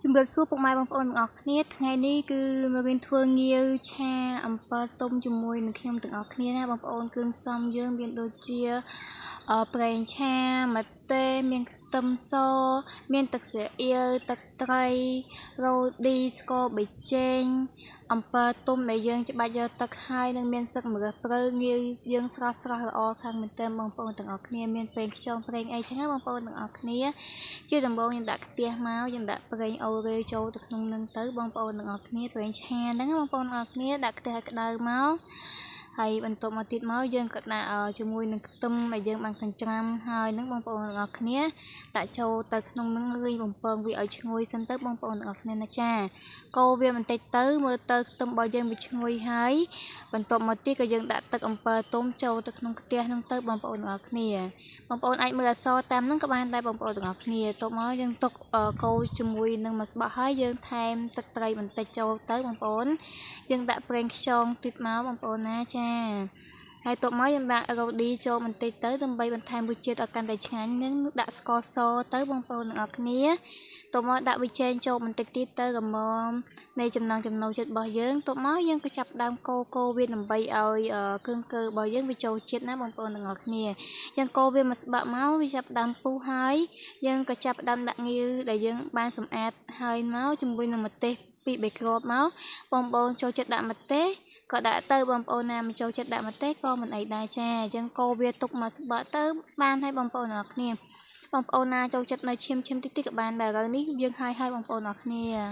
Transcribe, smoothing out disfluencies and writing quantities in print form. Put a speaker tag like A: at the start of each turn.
A: ជំរាបសួរពុកម៉ែបងប្អូនទាំងអស់គ្នាថ្ងៃនេះគឺមករៀនធ្វើងាវឆាអំពិលទុំជាមួយនឹងខ្ញុំទាំងអស់គ្នាណាបងប្អូនគ្រឿងផ្សំយើងមានដូចជាប្រេងឆាម្ទេសមានខ្ទឹមសមានទឹកស្រអៀវទឹកត្រីរ៉ូឌីស្ករប៊ីចេងអំពិលទុំដែលយើងច្បាច់យកទឹកហើយនឹងមានស្លឹកម្រះព្រៅងាវយើងស្រស់ស្រស់ល្អខាងមែនទែនបងប្អូនទាំងអស់គ្នាមានប្រេងខ្យងប្រេងអីចឹងណាបងប្អូនទាំងអស់គ្នាជាដំបូងយើងដាក់ខ្ទះមកយើងដាក់ប្រេងអូរ៉េចូលទៅក្នុងនឹងទៅបងប្អូនទាំងអស់គ្នាប្រេងឆាហ្នឹងបងប្អូនទាំងអស់គ្នាដាក់ខ្ទះឲ្យក្តៅមកហើយបន្ទាប់មកទៀតមកយើងក៏ដាក់ជាមួយនឹងខ្ទឹមដែលយើងបានកញ្ច្រាំហើយនឹងបងប្អូនទាំងអស់គ្នាដាក់ចូលទៅក្នុងនឹងរីបំពងវាឲ្យឈ្ងុយសិនទៅបងប្អូនទាំងអស់គ្នាណាចាកូរវាបន្តិចទៅមើលទៅខ្ទឹមរបស់យើងវាឈ្ងុយហើយបន្ទាប់មកទៀតក៏យើងដាក់ទឹកអំពិលទុំចូលទៅក្នុងខ្ទះហ្នឹងទៅបងប្អូនទាំងអស់គ្នាបងប្អូនអាចមើលអក្សរតាមហ្នឹងក៏បានដែរបងប្អូនទាំងអស់គ្នាទុកមកយើងទុកកូរជាមួយនឹងមួយស្បក់ហើយយើងថែមទឹកត្រីបន្តិចចូលទៅបងប្អូនយើងដាក់ប្រេងខ្យងទៀតមកបងប្អូនណាចាហើយទុកមកយើងដាក់រ៉ូឌីចូលបន្តិចទៅដើម្បីបន្ថែមរសជាតិឲ្យកាន់តែឆ្ងាញ់និងដាក់ស្ករសទៅបងប្អូនទាំងអស់គ្នាទុកមកដាក់ប៊ីចេងចូលបន្តិចទៀតទៅល្មមនៃចំណង់ចំណូលចិត្តរបស់យើងទុកមកយើងក៏ចាប់ដើមកូរកូរវាដើម្បីឲ្យគ្រឿងកើរបស់យើងវាចូលជាតិណាបងប្អូនទាំងអស់គ្នាយើងកូរវាមកស្បាក់មកវាចាប់ដើមពុះហើយយើងក៏ចាប់ដើមដាក់ងាវដែលយើងបានសម្អាតហើយមកជាមួយនឹងម្ទេសពីរបីគ្រាប់មកបងប្អូនចូលចិត្តដាក់ម្ទេសក៏ដាក់ទៅបងប្អូនណាមិនចូលចិត្តដាក់ម្ទេសក៏មិនអីដែរចាអញ្ចឹងកូរវាទុកមកស្បាក់ទៅបានហើយបងប្អូនទាំងអស់គ្នាបងប្អូនណាចូលចិត្តនៅឈាមឈាមតិចតិចក៏បានដែរឥឡូវនេះយើងហើយហើយបងប្អូនអរគ្នា។